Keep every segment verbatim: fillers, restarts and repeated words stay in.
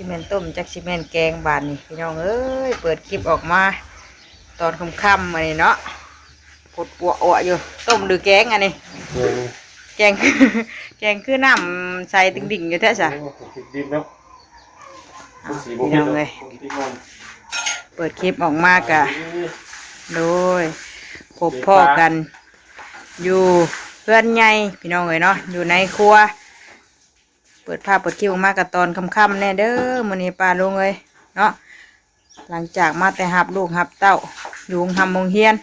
แม่นต้มจักสิแม่นแกงบาดนี้พี่น้องเอ้ย เปิดคลิปออกมา ตอนค่ำๆมานี่เนาะ ปวดปวดอ่ะอยู่ ต้มหรือแกงอันนี้ แกง แกง แกงคือน้ำใสติ่งๆอยู่แท้ซะ โอ้ ดิบเนาะ เอา สีบ่ พี่น้องเอ้ย เปิดคลิปออกมากะ โดย พบพ้อกัน อยู่เฮือนใหญ่พี่น้องเอ้ยเนาะ อยู่ในครัว เปิดภาพเปิดคลิปออกมากะตอนค่ำๆแน่เด้อ มื้อนี้ป้าลุงเอ้ยเนาะ หลังจากมาแต่รับลูกรับเต้า อยู่โรงหำโรงเฮียน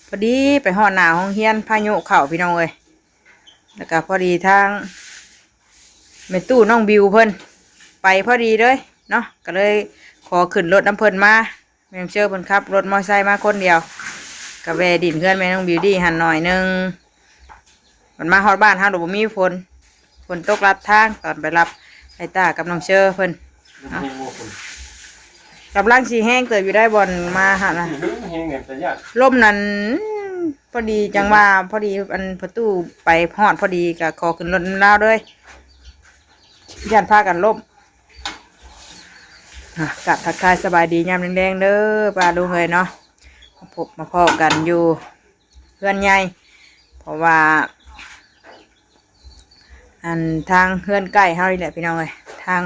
พอดีไปฮอดหน้าโรงเฮียน พายุเข้าพี่น้องเอ้ย แล้วกะพอดีทางแม่ตู้น้องบิวเพิ่น ไปพอดีเลยเนาะ ก็เลยขอขึ้นรถนำเพิ่นมา แม่น้องเชอเพิ่นขับรถมอไซค์มาคนเดียว กะแวะดินเฮือนแม่น้องบิวตี้หั่นหน่อยหนึ่ง มันมาฮอดบ้านเฮาดอกบ่มีฝน ฝนตกลัดทาง ตอนไปรับไอ้ต้ากับน้องเชอเพิ่น กำลังสิแฮงเติบอยู่ได้ บ่อนมาหั่นน่ะ แฮงเนี่ยจะยาก ลมนั่น พอดีจังว่า พอดีอันประตูไปฮอดพอดี กะขอขึ้นรถนำลาวเลย ย่านพากันล้ม อ่ะ กราบทักทายสบายดียามแลงๆเด้อ ป้าลุงเอ้ยเนาะ มาพบมาพ้อกันอยู่เฮือนใหญ่ เพราะว่า อันทางเฮือนใกล้เฮานี่แหละพี่น้องเอ้ย ทาง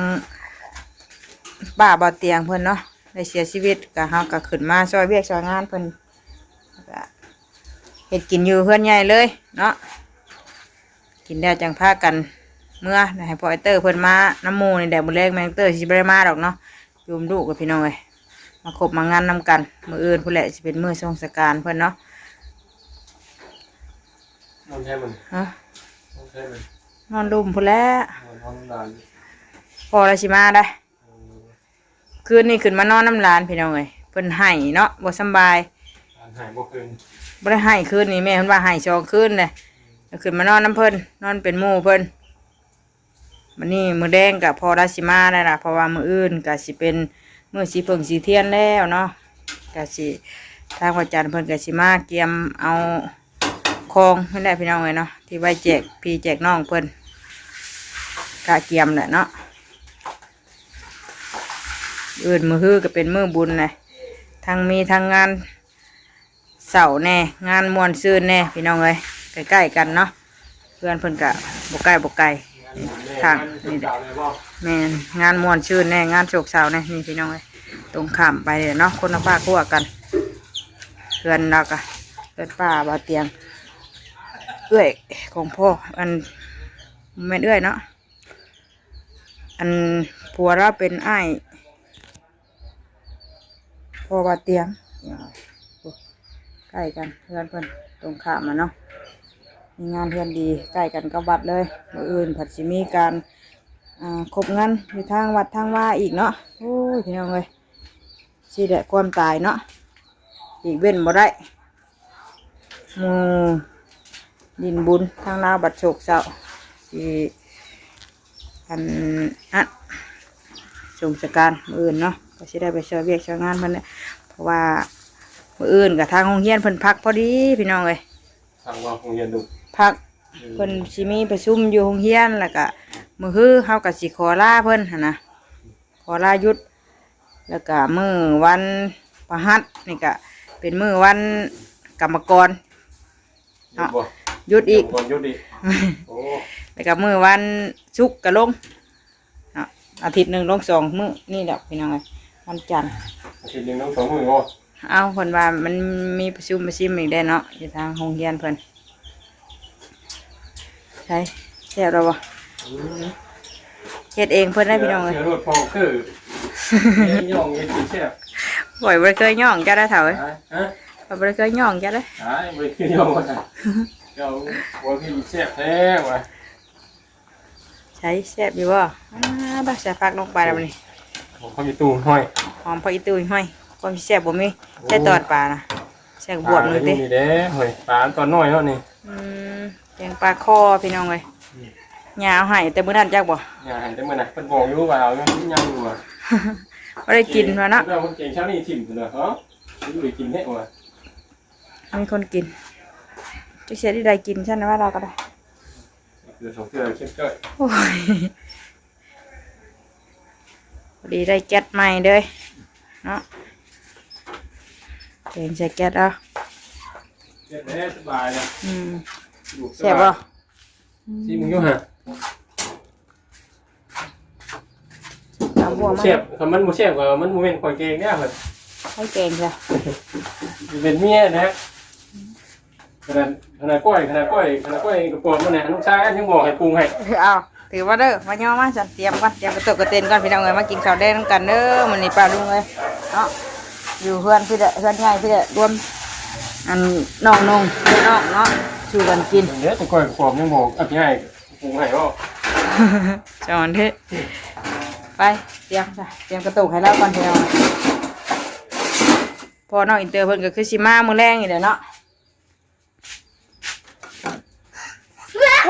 ป้าบ่าวเตียงเพิ่นเนาะ ได้เสียชีวิต กะเฮากะขึ้นมาซอยเวียกซอยงานเพิ่น กะเฮ็ดกินอยู่เฮือนใหญ่เลยเนาะ กินแล้วจังพากันเมือ ให้พ่อไอ้เตอร์เพิ่นมานำหมู่นี่แหละ มื้อแลงแม่เตอร์สิบ่ได้มาดอกเนาะ อยู่นำลูกกับพี่น้องเอ้ย มาคบมางานนำกัน มื้ออื่นพู้นแหละสิเป็นมื้อส่งสการเพิ่นเนาะ นอนใช่มัน ฮะ นอนใช่มัน นอนลุ่มพู้นแหละ นอนนอนนาน พอแล้วสิมาได้ เออ คืนนี้ขึ้นมานอนนำหลานพี่น้องเอ้ย เพิ่นไห้เนาะ บ่สำบาย หลานไห้บ่คืน บ่ได้ไห้คืนนี้ แม่เพิ่นว่าไห้สองคืนเลย แล้วขึ้นมานอนนำเพิ่น นอนเป็นหมู่เพิ่น มื้อนี้มื้อแลงกะพอได้สิมาได้ล่ะ เพราะว่ามื้ออื่นกะสิเป็นมื้อสีเผิงสีเทียนแล้วเนาะ กะสิ ทางวันจันทร์เพิ่นกะสิมาเกียมเอาของนั่นแหละพี่น้องเอ้ยเนาะ ที่ไว้แจกพี่แจกน้องเพิ่น กะเกียมแหละเนาะ อื่นมื้อฮื้อกะเป็นมื้อบุญนะ ทั้งมีทั้งงานเศร้าแน่ งานม่วนซื่นแน่พี่น้องเอ้ย ใกล้ๆกันเนาะ เฮือนเพิ่นกะบ่ใกล้บ่ไกล งานบุญแน่ ทาง งาน นี่แหละ สาวแน่บ่ แม่น งานม่วนซื่นแน่ งานโศกเศร้าแน่ นี่พี่น้องเอ้ย ตรงข้ามไปเลยเนาะ คนละภาคครัวกัน เฮือนลาวกะ เฮือนป้าบ่าวเตียง เอื้อยของพ่อ อัน แม่นเอื้อยเนาะ อันผัวลาวเป็นอ้าย พ่อบ่าวเตียง ใกล้กัน เฮือนเพิ่นตรงข้ามอะเนาะ มีงานเฮือนดี ใกล้กันกับวัดเลย มื้ออื่นผัดสิมีการ อ่า ครบงานอยู่ทางวัดทางวาอีกเนาะ โอ้ย พี่น้องเอ้ย สิได้ความตายเนาะ อีกเว้นบ่ได้ หมู่ดินบุญทางลาวบัดโศกเศร้า สิ อัน อะ ส่งสการมื้ออื่นเนาะ ก็สิได้ไปช่วยเวียกช่วยงานเพิ่นแหละ เพราะว่ามื้ออื่นกะทางโรงเรียนเพิ่นพักพอดีพี่น้องเอ้ย พักว่าโรงเรียนลูก พัก อืม เพิ่นสิมีประชุมอยู่โรงเรียน แล้วกะมื้อฮื้อเฮากะสิขอลาเพิ่นหั้นนะ ขอลาหยุด แล้วกะมื้อวันพฤหัสนี่กะเป็นมื้อวันกรรมกร หยุดบ่ เนาะ หยุดอีก กรรมกรหยุดอีก โอ้ แล้วกะมื้อวันศุกร์กะลง เนาะ อาทิตย์หนึ่งลงสองมื้อนี่แหละพี่น้องเอ้ย วันจันทร์ อาทิตย์หนึ่งลงสองมื้อบ่ เอ้า เพิ่นว่ามันมีประชุมประชิมอีกได้เนาะ อยู่ทางโรงเรียนเพิ่น ใช่ แซ่บแล้วบ่ อืม เฮ็ดเองเพิ่นได้พี่น้องเอ้ย เชื่อรถพ่อคือ เฮ็ดย่องเฮ็ดกินแซ่บ ข่อยบ่เคยย่องจ้าได้เฒ่าเอ้ย ฮะ ฮะ ข่อยบ่เคยย่องจ้าได้ อ้าย บ่เคยย่องว่าซั่น เจ้าบ่เคยกินแซ่บแท้ว่ะ ใช่ แซ่บอยู่บ่ อ่า บักใส่ผักลงไปแล้วบัดนี้ หอมผักอีตู้ห้อย หอมผักอีตู้ห้อย ความแซ่บบ่มี โอ้ ใส่ตอนปลานะ ใส่บวบหนึ่งติ ปลาอยู่นี่เด้ห้อย ปลาตอนน้อยเนาะนี่ อืม แกงปลาคอพี่น้องเอ้ย อืม ย่าเอาให้แต่มื้อนั้นจักบ่ ย่าให้แต่มื้อนั้น เพิ่นบอกอยู่ว่าเอายัง ยังอยู่ว่ะ บ่ได้กินว่าเนาะ เพิ่นเอาเพิ่นเก่งเช้านี้ถิ่มเพิ่นว่า เอ้า บ่ได้กินแท้ว่ะ มีคนกิน จักเสียที่ใดกินซั่นนะว่าเราก็ได้ เกลือสองเกลือเข้มจ้อย โอ้ย พอดีได้แก๊สใหม่เด้อเนาะ แกงใส่แก๊สเอา เฮ็ดได้สบายเลย อืม อยู่สบาย แซ่บบ่ อืม ซีมึงอยู่ฮะ เอาบ่วงมา แซ่บ คันมันบ่แซ่บก็มันบ่แม่นข้อยแกงแน่เพิ่น ข้อยแกงจ้ะ เป็นเมียนะ ขนาด ขนาดก้อย ขนาดก้อย ขนาดก้อยกระป๋องมันเนี่ย ลูกชายยังบอกให้ปรุงให้ เอา ถือว่าเด้อ มาย่อมา ฉันเตรียมก่อน เตรียมกระตุกกระเตนก่อน พี่น้องเอ้ย มากินข้าวแดงนำกันเด้อ มื้อนี้ป้าลุงเอ้ย เนาะ อยู่เฮือนพี่เด้อ เฮือนใหญ่พี่เด้อ รวม อัน น้องๆ พี่น้องเนาะ สู่กันกิน เดี๋ยวแต่ก้อยกระป๋องยังบอก เอาไปให้ปรุงให้บ่ สอนเด้อ ไป เตรียมจ้ะ เตรียมกระตุกให้เราก่อน พี่น้อง พอน้องอินเตอร์เพิ่นก็คือสิมามื้อแลงนี่แหละเนาะ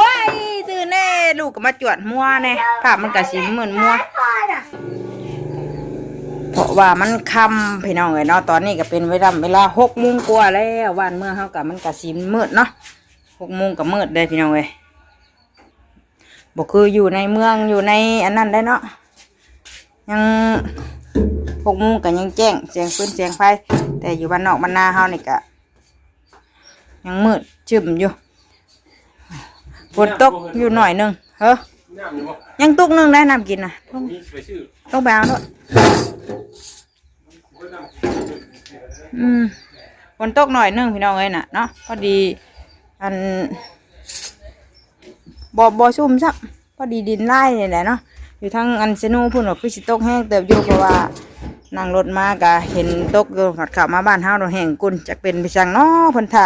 ว้าย ตื่นแน่ ลูกก็มาจวดมัวแน่ ภาพมันก็สิมืดมัว เพราะว่ามันค่ำพี่น้องเอ้ยเนาะ ตอนนี้ก็เป็นเวลา เวลาหกโมงกว่าแล้ว บ้านเมืองเฮาก็มันก็สิมืดเนาะ หกโมงก็มืดเด้อพี่น้องเอ้ย บ่คืออยู่ในเมือง อยู่ในอันนั้นได้เนาะ ยัง หกโมงก็ยังแจ้ง แสงฟืนแสงไฟ แต่อยู่บ้านนอกบ้านนาเฮานี่ก็ ยังมืดครึ้มอยู่ ฝนตกอยู่หน่อยหนึ่ง เฮ้อ น้ำอยู่บ่ ยังตุกหนึ่งได้น้ำกินน่ะ มีไปซื้อ ลงไปเอาโลด อืม ฝนตกหน่อยหนึ่งพี่น้องเอ้ยน่ะเนาะ พอดี อัน บ่ บ่ชุ่มซ้ำ พอดีดินลายนี่แหละเนาะ อยู่ทางอันเซโนพุ้นว่าคือสิตกแฮงเติบอยู่ เพราะว่านั่งรถมาก็เห็นตกอยู่ ฮอดเข้ามาบ้านเฮาโดนแห้งกุ่น จักเป็นไปจั่งเนาะ เพิ่นถ่า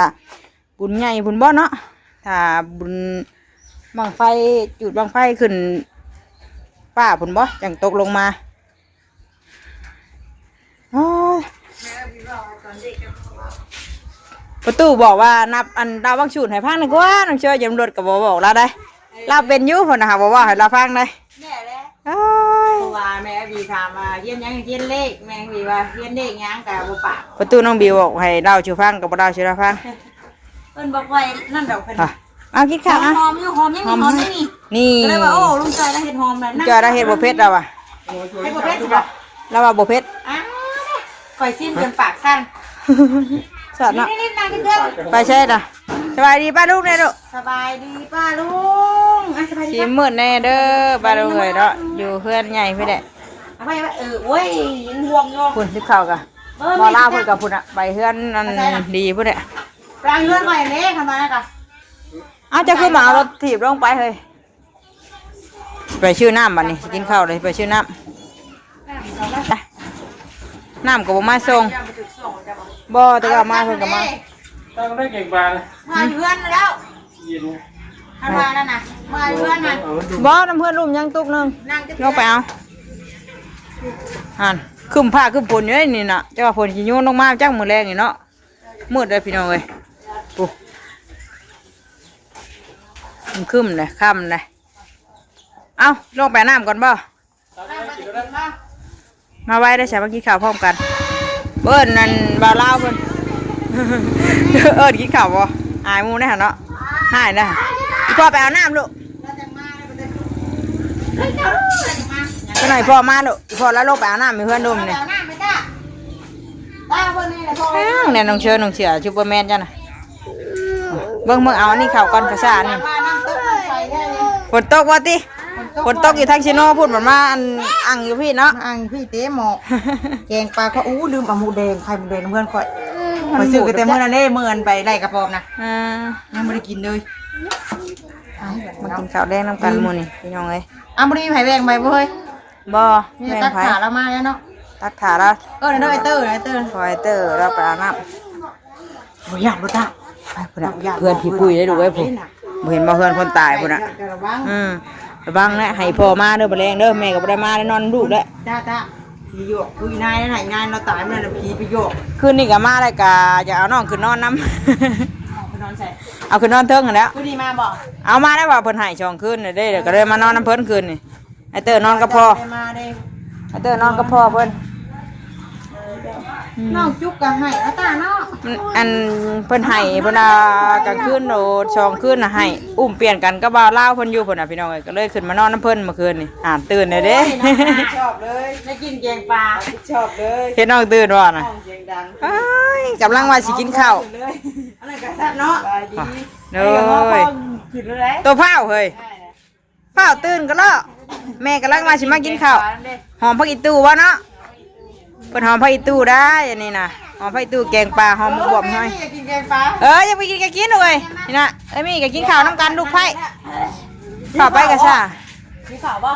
บุญใหญ่พุ้นบ่เนาะ ถ่าบุญบั้งไฟ จูดบั้งไฟขึ้นฟ้าพุ้นบ่ จั่งตกลงมา โอ้ย ประตูบอกว่านับอันดาวบังชูนให้พังหน่อยกว่า น้องเชื่อ ยามรถก็บ่บอกลาวได้ ลาวเป็นอยู่พุ้นน่ะ หาบ่เว้าให้ลาวฟังได้ แม่แหละ โอ้ย เพราะว่าแม่บีถามว่าเฮียนหยัง เฮียนเลข แม่บีว่าเฮียนเลขหยังก็บ่ปาก ประตูน้องบีบอกให้ลาวสู่ฟังก็บ่ลาวสู่ลาวฟัง เพิ่นบ่ค่อยนั่นดอกเพิ่น อ่ะ เอากินข้าวนะ หอมอยู่ หอมยังมี หอม หอมยังมี นี่ ก็เลยว่า โอ้ ลุงจอยลาวเฮ็ดหอมแล้วนะ จอยลาวเฮ็ดบ่เผ็ดแล้วว่ะ ให้บ่เผ็ดสิบ่ ลาวว่าบ่เผ็ด อ้าว ข่อยซิมจนปากสั่น สั่นเนาะ นี่ๆๆ นั่งกินเด้อ ไปใช่น่ะ สบายดีป้าลุงแน่ลูก สบายดีป้าลุง อ่ะ สบายดี สิ ป้า มืดแน่เด้อป้าลุงเอ้ยเนาะ อยู่เฮือนใหญ่พี่แหละ เอาไปไว้ เออ โอ้ย ยังห่วงอยู่ พุ้นที่เข้าก็ เออ บ่ลาวพุ้นก็พุ้นน่ะ ไปเฮือนอัน ไปใส่น่ะ ดีพุ้นแหละ ไปเอาเฮือนไว้เด้ เข้ามาแล้วก็ เอา เจ้าคือมาเอารถถีบลงไปเฮ้ย ไปซื้อน้ำบัดนี้ สิกินข้าวเลย ไปซื้อน้ำ น้ำก็บ่มาส่ง บ่ แต่ว่ามาเพิ่นก็มา ตั้งได้เก่งปลานะ มาอยู่เฮือนแล้ว เย็น ท่านว่านั่นน่ะ มาอยู่เฮือนน่ะ บ่ น้ำเฮือนลุ่มยังตุกหนึ่ง นั่งจะ ลงไปเอา หั่น ครึ้มฟ้าครึ้มฝนอยู่นี่น่ะ แต่ว่าฝนสิโยนลงมาจักมื้อแลงนี่เนาะ มืดเลยพี่น้องเอ้ย โอ้ มันครึ้มเลย ค่ำเลย เอ้า ลงไปอาบน้ำก่อนบ่ มาไว้ได้ใช่ มากินข้าวพร้อมกัน เอิ้นนั่นบ่าวลาวเพิ่น เอิ้นกินข้าวบ่ อายหมู่แน่เนาะ หายนะ อีพ่อไปอาบน้ำลูก ไปไหนพ่อมาลูก อีพ่อลาวลงไปอาบน้ำอยู่เฮือนลุ่มนี่ อ้าว เนี่ยน้องเชิญน้องเสือ ซูเปอร์แมนจ้ะน่ะ เบิ่ง เบิ่ง เอาอันนี้เข้าก่อน กระซ่านี่ มาน้ำตกมันใส่ได้เลย ฝนตกว่าติ ฝนตก ฝนตกอยู่ทางเซโนพุ้น มันมาอันอ่างอยู่พี่เนาะ มาอ่างอยู่พี่เต็มหม้อ แกงปลาก็ อู้ ลืมเอาหมูแดง ไข่หมูแดงเพื่อนข่อย เออ ข่อยซื้อกันแต่มื้อนั้นเด้ มื้ออันไปไล่กระป๋อมนะ อ่า ยังบ่ได้กินเลย มากินข้าวแดงนำกันหมู่นี่พี่น้องเอ้ย อ้าว บ่ได้มีไผแบ่งไปบ่เฮ้ย บ่ มีแต่ แบ่ง ตัก ไผ ถ่าลาวมาแล้วเนาะ ตักถ่าลาว เออ เด้อไอ้เตอร์ ไอ้เตอร์ ขอไอ้เตอร์ลาวไปอาบน้ำ บ่อยากบ่ตา ไปพุ้นน่ะ เพื่อนพี่ปุ้ยได้ลูกเอ้ยพุ้น บ่เห็นบ่เฮือนคนตายพุ้นน่ะ จะระวัง อืม ระวังนะ ให้พ่อมาเด้อ บ่แลงเด้อ แม่ก็บ่ได้มาได้นอนลูกแล้ว จ้า จ้า ผีหยอก ผู้นายนั่นน่ะ นายเราตายมันน่ะ ผีไปหยอก คืนนี้ก็มาแล้วก็จะเอาน้องขึ้นนอนนำ เอาไปนอนใส่ เอาขึ้นนอนเทิงหั้นแหล้ว ผู้นี้มาบ่ เอามาแล้วว่าเพิ่นให้สองคืนน่ะเด้ เดี๋ยวก็เลยมานอนนำเพิ่นคืนนี่ ไอ้เตอร์นอนกับพ่อ ได้มาได้ ไอ้เตอร์นอนกับพ่อเพิ่น น้องจุกก็ให้เอาตาเนาะ อันเพิ่นให้เพิ่นว่ากลางคืนโดดสองคืนน่ะให้ อุ้มเปลี่ยนกันกับบ่าวลาวเพิ่นอยู่เพิ่นน่ะพี่น้องเอ้ย ก็เลยขึ้นมานอนนำเพิ่นเมื่อคืนนี่ อ่านตื่นเลยเด้ โอ้ยน้องหา ชอบเลย ได้กินแกงปลา ชอบเลย เฮ็ดน้องตื่นบ่น่ะ น้องเสียงดัง เอ้ย กำลังว่าสิกินข้าว เลย อันนั้นก็แซ่บเนาะ สบายดี โดย อันนี้ก็พอขึ้นแล้วแหละ ตัวพร้าวเฮ้ย ได้แล้ว พร้าวตื่นก็แล้ว แม่กำลังว่าสิมากินข้าว หอมผักอีตู่บ่เนาะ เพิ่นหอมผักอีตู่ได้ อันนี้นะ หอมผักอีตู่แกงปลา หอมบวบหอย อยากกินแกงปลา เออ อยากไปกินก็กินเว้ย นี่นะ เอ้ย มีก็กินข้าวนำกันลูกไผ่ ข้าวไปกะซ่า มีข้าวบ่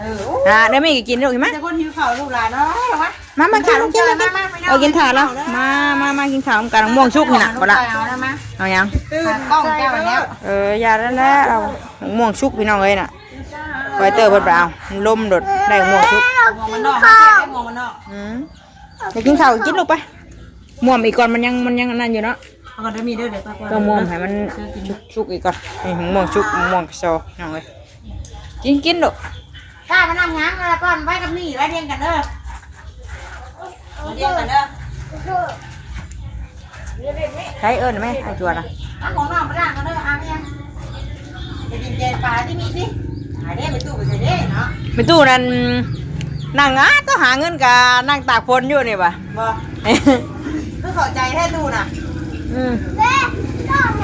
เออ อ่า เดี๋ยวมีก็กินลูกเห็นไหม มีแต่คนหิวข้าวลูกหลานเนาะ มา มา กิน กิน กิน มา มา มา เออ กินถ่านแล้ว มา มา มา กินข้าวนำกัน ม่วงสุกนี่นะ บ่ละ เอาแล้วมา เอายัง ตื่นกล้องเจ้าแล้ว เออ อย่าแล้วแหละ เอาม่วงสุกพี่น้องเอ้ยน่ะ คอยเตอร์เพิ่นไปเอา ลมโดด ได้ม่วงสุก ม่วงมันนอก ม่วงมันนอก อืม อยากกินข้าวกินลูกไป ม่วงอีกก่อน มันยัง มันยังอันนั้นอยู่เนาะ เอาก่อนเด้อมีเด้อ เดี๋ยวไปก่อน ต้องม่วงให้มัน เดี๋ยวกิน สุกอีกก่อน นี่ม่วงสุก ม่วงซอน้องเอ้ย กิน กินลูก ข้ามานั่งหยังแล้วก่อน ไว้กับนี่ ไว้เรียงกันเด้อ เรียงกันเด้อ ใช้เอิ้นไหม ไอ้จวนน่ะ เอาของน้องไปล้างกันเด้อ เอาเนี่ย จะกินแกงปลาที่มีสิ หาเด้ไปตู้ไปใส่เด้เนาะ ไปตู้นั่น นั่ง อ้า ต้องหาเงินกะนั่งตากฝนอยู่นี่วะ บ่ คือเข้าใจแท้ตู้น่ะ อืม เอาไป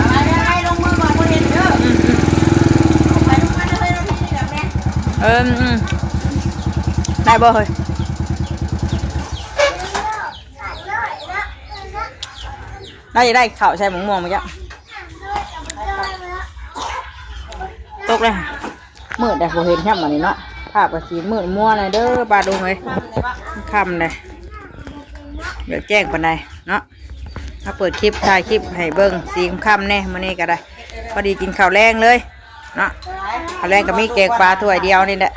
ไป ไป ลงมือก่อน บ่เห็นเด้อ อืม อืม ไป ลงมาเด้อ เฮ้ย ลงที่นี่แบบเนี้ย เออ อืม ได้บ่เฮ้ย ได้ ได้ข้าวใส่หมกม่วงเมื่อกี้ ตกเลย มืดได้บ่เห็นแฮมอันนี้เนาะ ภาพก็สิมืดมัวหน่อยเด้อ ป้าลุงเอ้ย ค่ำเลย เดี๋ยวแจ้งปานใดเนาะ มาเปิดคลิป ถ่ายคลิปให้เบิ่ง สีค่ำๆแน่ มื้อนี้ก็ได้ พอดีกินข้าวแลงเลยเนาะ ข้าวแลงก็มีแกงปลาถ้วยเดียวนี่แหละ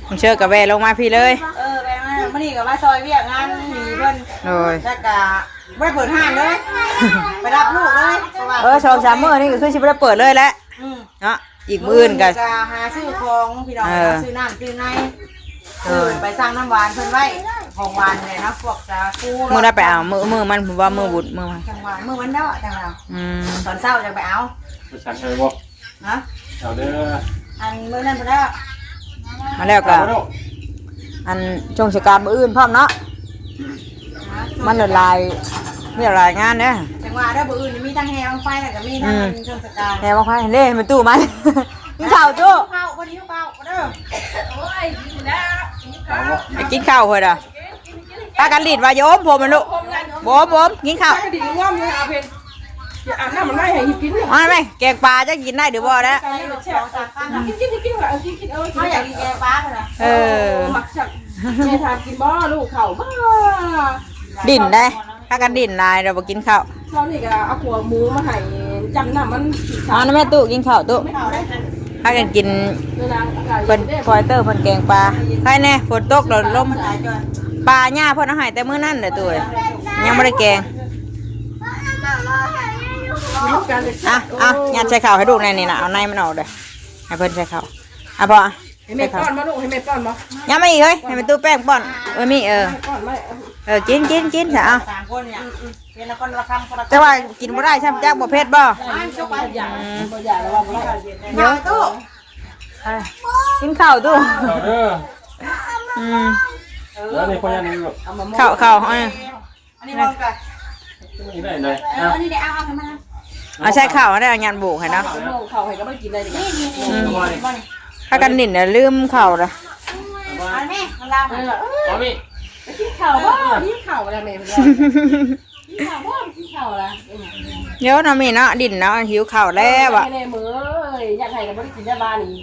มึงเชิญกับแวะลงมาพี่เลย เออ แวะมา มื้อนี้ก็มาซอยเวียกงานหนีเพิ่น โดย แล้วก็บ่ได้เปิดห้างเลย ไปรับลูกเลย เพราะว่า เออ สองสามมื้อนี่ก็คือสิบ่ได้เปิดเลยแหละ อืม เนาะ อีกมื้ออื่นก็ มื้ออื่นก็หาซื้อของ พี่น้อง เออ หาซื้อน้ำซื้อใน เออ ไปสั่งน้ำหวานเพิ่นไว้ ของหวานเลยเนาะ พวกสาคู มื้อใดไปเอา มื้อ มื้อมัน ว่ามื้อบุญ มื้อมัน จังหวะ มื้อวันเดาะจังหวะ อืม ตอนเช้าจังไปเอา ไปสั่งให้บ่ ฮะ เอาเด้อ อันมื้อนั้นเพิ่นแล้ว มาแล้วก็ เอาเด้อ อันช่วงสงกรานต์มื้ออื่นพร้อมเนาะ มันหลาย มีหลายงานเด้อ จังหวะเด้อ มื้ออื่นมีทั้งแห่บั้งไฟ แล้วก็มีทั้ง อืม เทศกาล แห่บั้งไฟ เด้ มันตู้มัน กินข้าวตู้ ข้าว พอดีข้าวเด้อ โอ้ย กินแล้ว กินข้าว ไปกินข้าวเฮ้ยเด้อ พากันหลีดว่าอย่าอมผมมันลูก บ่อม บ่อม กินข้าว พากันดีง่วงเลย เอาเพน อย่าอาบน้ำมันไม่ให้กิน เอาไหม แกงปลาจะกินได้หรือบ่แล้ว กิน กิน กิน กิน กิน เออ กิน กิน เออ กิน เขาอยากกินแกงปลาเหรอ เออ หมักฉัก แม่ทานกินบ่ลูกเขาบ่ ดิ้นได้ พากันดิ้นหลาย เราบ่กินข้าว เช้านี่ก็เอาขัวหมูมาให้จำน้ำมัน เอานะแม่ตู้ กินข้าวตู้ พากันกิน เวลาอากาศ เพิ่น เย็นๆ คอยเตอร์เพิ่นแกงปลา ใครแน่ ฝนตกแล้วลม ปลาย่าเพิ่นเอาให้แต่มื้อนั้นแหละตู้ ยังบ่ได้แกง อ่ะ เอา ยัดใส่ข้าวให้ลูกแน่นี่นะ เอาในมันออกเด้อ ให้เพิ่นใส่ข้าว อ่ะ พอ ให้แม่ป้อนบ่ลูก ให้แม่ป้อนบ่ ยังไม่อีกเฮ้ย ให้แม่ตู้แป้งป้อน เออ มี เออ ให้ป้อนไหม เออ กิน กิน กิน เถอะ เอา สามคนเนี่ย เป็นละคนละคำคนละคำ แต่ว่ากินบ่ได้ ใช่ไหม จักบ่เผ็ดบ่ ไม่จกไป อืม บ่อยากแล้วว่าบ่ได้ เดี๋ยว ตู้ อ่ะ กินข้าวตู้ เอาเด้อ อืม แล้วนี่พ่อยังอยู่ ข้าว ข้าว เออ อันนี้ลองกัน นี่ได้เลย เออ อ่ะ อันนี้เดี๋ยวเอา เอามา เอาใส่ข้าวได้ เอางานโบกให้เนาะ ข้าวโบก ข้าวให้ก็ไม่กินเลย นี่ นี่ นี่ อืม นี่ นี่ พากันนิ่นน่ะ ลืมข้าวละ เอาแม่ ของเรา เออ เอานี่ ไปกินข้าวบ่ กินข้าวแล้วแม่ กินข้าวบ่ กินข้าวละ เดี๋ยวเนาะแม่เนาะ ดิ้นเนาะ หิวข้าวแล้วอะ แม่เมื่อย อยากให้ก็บ่ได้กินได้บ้านนี่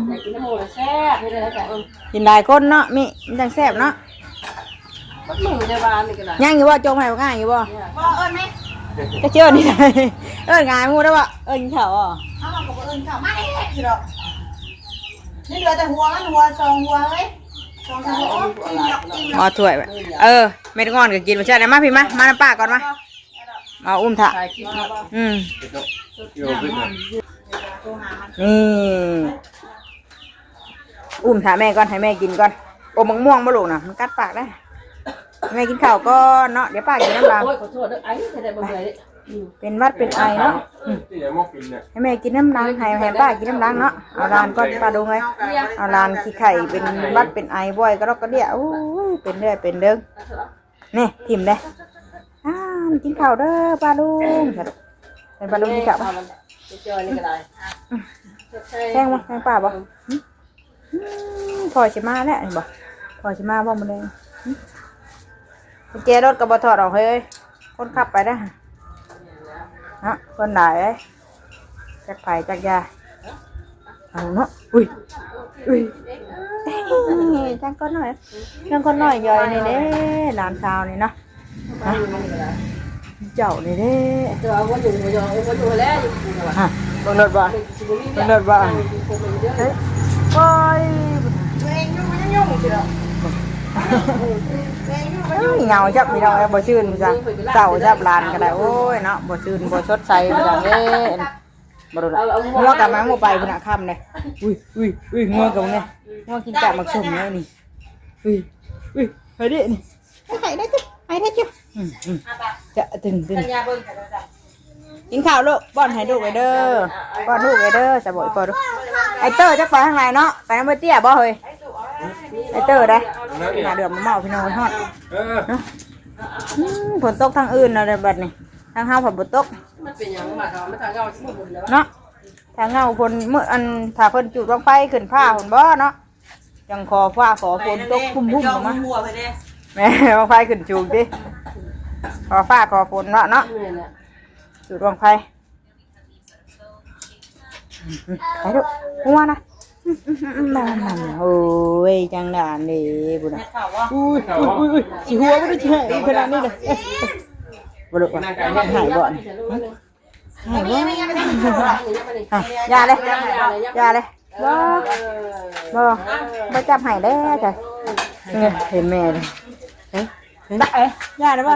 อยากกินน้ำหมูแล้วแซ่บ ไม่ได้แล้วจ้ะ เออ กินหลายคนเนาะ มี มันจังแซ่บเนาะ มันหมูในบ้านนี่ก็ได้ ยังอยู่บ่ จงให้ง่ายอยู่บ่ เนี่ย บ่เอิ้นไหม จะเชื่อนี่ เอิ้นง่ายหมู่ได้บ่ เอิ้นกินข้าวบ่ เอาเราก็บ่เอิ้นข้าวมานี่สิดอก นี่เหลือแต่หัวมัน หัวสองหัวเฮ้ย สองสามหัว โอ้ อิ่มดอก อิ่มดอก เอาถ้วยไว้ เออ แม่ลูกอ่อนก็กินมาใช่ไหม มาพี่มา มานำป้าก่อนมา เอาอุ้มถ่า ถ่ายคลิปมาบ่ อืม โยกขึ้นมา นี่ อุ้มถ่าแม่ก่อน ให้แม่กินก่อน โอ้มะม่วงบ่ลูกนะ มันกัดปากได้ ให้แม่กินข้าวก่อนเนาะ เดี๋ยวป้ากินน้ำลาง โอ้ยขอโทษเด้อไอ้ไม่ได้บ่เมื่อยเด้อ เป็นหวัดเป็นไอเนาะ อืม ให้แม่กินน้ำลาง ให้ให้ป้ากินน้ำลางเนาะ เอาหลานก่อน ป้าดูไง เอาหลานขี้ไข้เป็นหวัดเป็นไอบ่อยกระดอกกระเดี้ย โอ้ย เป็นเรื่อยเป็นเดิม นี่ถิ่มเลย อ่า กินข้าวเด้อป้าลุง เป็นป้าลุงกินข้าวปะ จอยนี่ก็ได้ แพงบ่ แพงป้าบ่ อืม พ่อสิมาแล้ว เห็นบ่ พ่อสิมาบ่มื้อแลง อืม กุญแจรถก็บ่ถอดออกเฮ้ย คนขับไปได้อ เนาะ คนหลายเอ้ย จักไผจักยา เอาเนาะ อุ้ย อุ้ย จังคนน้อย จังคนน้อยย่อยนี่เด้ หลานสาวนี่เนาะ ฮะ เจ้านี่เด้ เจ้าเอาบ่อยู่บ่ยอมเอาบ่อยู่แล้วอยู่กูน่ะ ฮะ เบิ่งรถบ่ เบิ่งรถบ่ เฮ้ย โอ้ย ตัวเองอยู่มันยังยุ่งอยู่เด้อ เอ้ย เหงาจับพี่น้องเอ้ย บ่ชื่นจัง เศร้าจับหลานก็ได้ โอ้ยเนาะ บ่ชื่น บ่สดใสจังเด้ บ่รู้ละ เอา เอา งัวกลับมา งัวไปพุ่นน่ะ ค่ำเลย อุ้ย อุ้ย อุ้ย งัวกลับมาเนี่ย งัวกินกาบหมากส้มแล้วนี่ อุ้ย อุ้ย ไปดินี่ ให้ได้จุ๊บ ให้ได้จุ๊บ อืม อืม จะตึง ตึง กินข้าวลูก ป้อนให้ลูกเลยเด้อ ป้อนลูกเลยเด้อ สะบอยป้อนลูก ไอ้เตอร์จะไปทางไหนเนาะ ไปน้ำมือเตี้ยบ่เฮ้ย ไอ้เตอร์ได้ หน้าเดือดมาเมาพี่น้องฮอด เออ เนาะ อืม ฝนตกทางอื่นเนาะ บัดนี้ ทางเฮาฝนบ่ตก มันเป็นหยังมาเถาะ มันทางเงาสิบ่บุญแล้ววะ เนาะ ถ้าเงาฝนมื้ออัน ถ้าเพิ่นจุดบั้งไฟขึ้นฟ้าฝนบ่เนาะ จังขอฟ้าขอฝนตกพุ่มๆ ลงมา หัวไปเด้ แม่บั้งไฟขึ้นสูงติ ขอฟ้าขอฝนเนาะเนาะ แม่นแหละ จุดบั้งไฟ ไปลูก หัวนะ นั่นๆๆ โอ้ย จังดานเด้บุญนะ อุ้ย อุ้ย อุ้ย อุ้ย สิหัวบ่ได้สิให้ขนาดนี้เลย เอ๊ะ บ่ลูกวะ หายบ่อน หายบ่อน อ่ะ อย่าเลย อย่าเลย บ่ บ่ บ่จับให้แล้วจ้ะ เนี่ย เห็นแม่เลย เอ๊ะ เอ๊ะ เอ๊ะ อย่าเลยบ่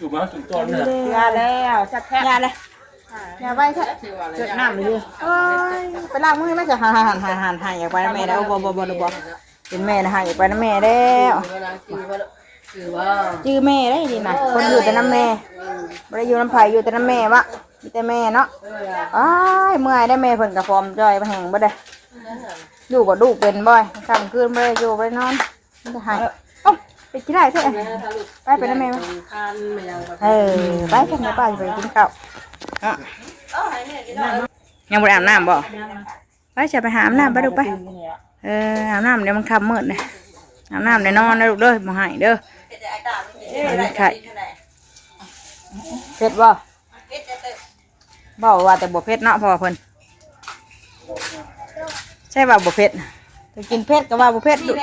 ถูกแล้วถูกต้นเนี่ย อย่าแล้ว จับแค่ อย่าเลย อย่าไปเถอะ เกิดน้ำเลย โอ้ย ไปล้างมือไหมจ๊ะ หัน หัน หัน หัน หัน อยากไปนะแม่นะ โอ้ บ่ บ่ บ่ บ่ บ่ เป็นแม่นะ หัน อยากไปนะแม่แล้ว จื้อว่า จื้อว่า จื้อแม่ได้ดีนะ คนอยู่แต่น้ำแม่ บ่ได้อยู่น้ำไผ อยู่แต่น้ำแม่วะ มีแต่แม่เนาะ เออ อ้าย เมื่อยได้แม่เพิ่นกะฟอมจอยไปแห่งบ่ได้ ลูกก็ลูกเป็นบ่อย ค่ำคืนบ่ได้อยู่บ่ได้นอน มันจะหาย เอ้า ไปกินได้เถอะ ไป ไปนะแม่วะ เออ ไปกันนะป้าจะไปกินข้าว เนาะ ยังบ่ได้อาบน้ำบ่ ไปจะไปหาอาบน้ำไปดูไป เออ อาบน้ำเดี๋ยวมันค่ำมืดนะ อาบน้ำเดี๋ยวนอนนะลูกเด้อ บ่ให้เด้อ มันไข้ เผ็ดบ่ เว้าว่าแต่บ่เผ็ดเนาะ พ่อเพิ่น ใช่ว่าบ่เผ็ด แต่กินเผ็ดก็ว่าบ่เผ็ด ลูก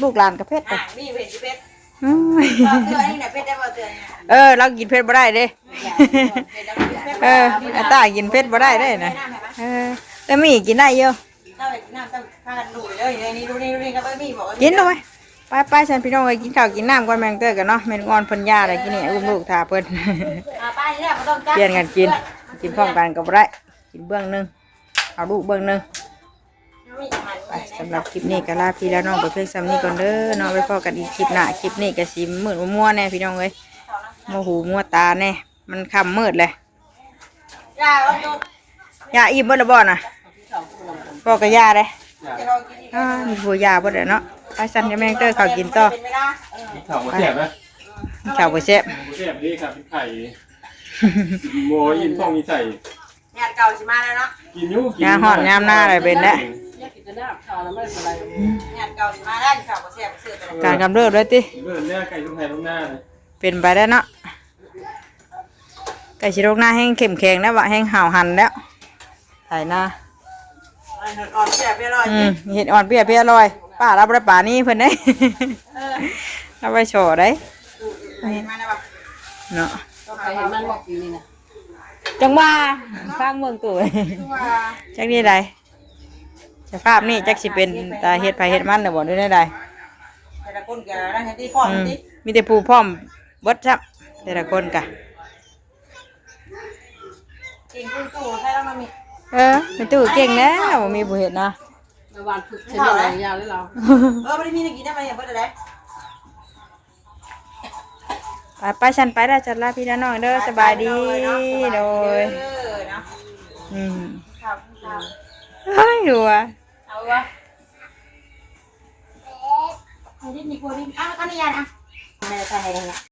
ลูกหลานก็เผ็ด อ่ะ มีเผ็ดสิเผ็ด อืม บ่เทื่อนี่น่ะเผ็ดได้บ่เทื่อนี่น่ะ เออ เรากินเผ็ดบ่ได้เด้ เออ อาต้ากินเผ็ดบ่ได้เด้นะ เออ แต่มีกินได้อยู่ เจ้าไปกินน้ำต้องพากันดูเด้อ นี่ดูนี่ดูนี่ครับ มีบอกว่า กินหน่อย ไปไปฉันพี่น้องเอ้ย กินข้าวกินน้ำก่อน แม่งเตอร์กันเนาะ แม่งอ่อนเพิ่นยาอะไรกินนี่ อุ้มลูกถ่าเพิ่น อ่า ไปเนี่ยบ่ต้องจับ เปลี่ยนกันกิน กินพร้อมกันก็บ่ได้ กินเบื้องหนึ่ง เอาลูกเบื้องหนึ่ง ไป สำหรับคลิปนี้ก็ลาพี่ลาน้องไปเพียงส่ำนี้ก่อนเด้อเนาะ ไว้พ้อกันอีกคลิปหน้า คลิปนี้ก็สิมืดมัวๆแน่พี่น้องเอ้ย มัวหูมัวตาแน่ มันค่ำมืดเลย ยาอิ่มเบิดแล้วบ่น่ะ พ่อก็ยาเด้ อ่า มีผู้ยาเบิดแล้วเนาะ ไปสั่นกับแม่งเตอร์เขากินต่อ ข้าวบ่แซ่บนะ ข้าวบ่แซ่บ บ่แซ่บเด้ครับ ไข่ บ่อิ่มท้องนี่ใส่ งานเก่าสิมาแล้วเนาะ กินอยู่ กิน ยาฮ้อนยามหน้าอะไรเป็นแล้ว อยากกินแต่น้ำข้าวแล้วไม่เป็นไร งานเก่าสิมาแล้ว ข้าวบ่แซ่บบ่เสิร์ฟไปแล้ว การกำเริบเลยติ เริ่มแรกไก่ลงไห้ลงหน้าเลย เป็นไปได้เนาะ ไก่ชิโรกหน้าแห้งเข้มแข็งแล้ววะ แห้งห่าวหันแล้ว ไถนา เห็ดอ่อนเปียกเปียกลอย อืม เห็ดอ่อนเปียกเปียกลอย ป้าเราบ่ได้ปานี้เพิ่นเด้ เออ เอาไปโชว์ได้ เห็นมาแล้ววะ เนาะ ต้องไปเห็นมันบอกปีนี้นะ จังว่า ฟังเมืองตู่ จังว่า จักนี่ใด สภาพนี่จักสิเป็นตาเฮ็ดไผเฮ็ดมันน่ะบ่ หรือแนวใด แต่ละคนก็นั่นที่พร้อม อืม ติ มีแต่ผู้พร้อมเบิดซ้ำ แต่ละคนกะ เก่งคือตู้ใช่แล้วมันมี เออ แม่ตู้เก่งแล้ว บ่มีผู้เฮ็ดนะ ระวังฝึกเสร็จแล้วยาวแล้วเรา เออบ่ได้มีแนวกินได้มาเนี่ยบ่ได้ ไปไปฉันไปแล้วจัดลาพี่และน้องเด้อสบายดี โดย เออเนาะ อืม ครับครับ เฮ้ยหัว เอาวะเอาดิมีกลัวดิอ่ะก็นี่ยานะ ไม่ได้ใส่ให้เลยเนี่ย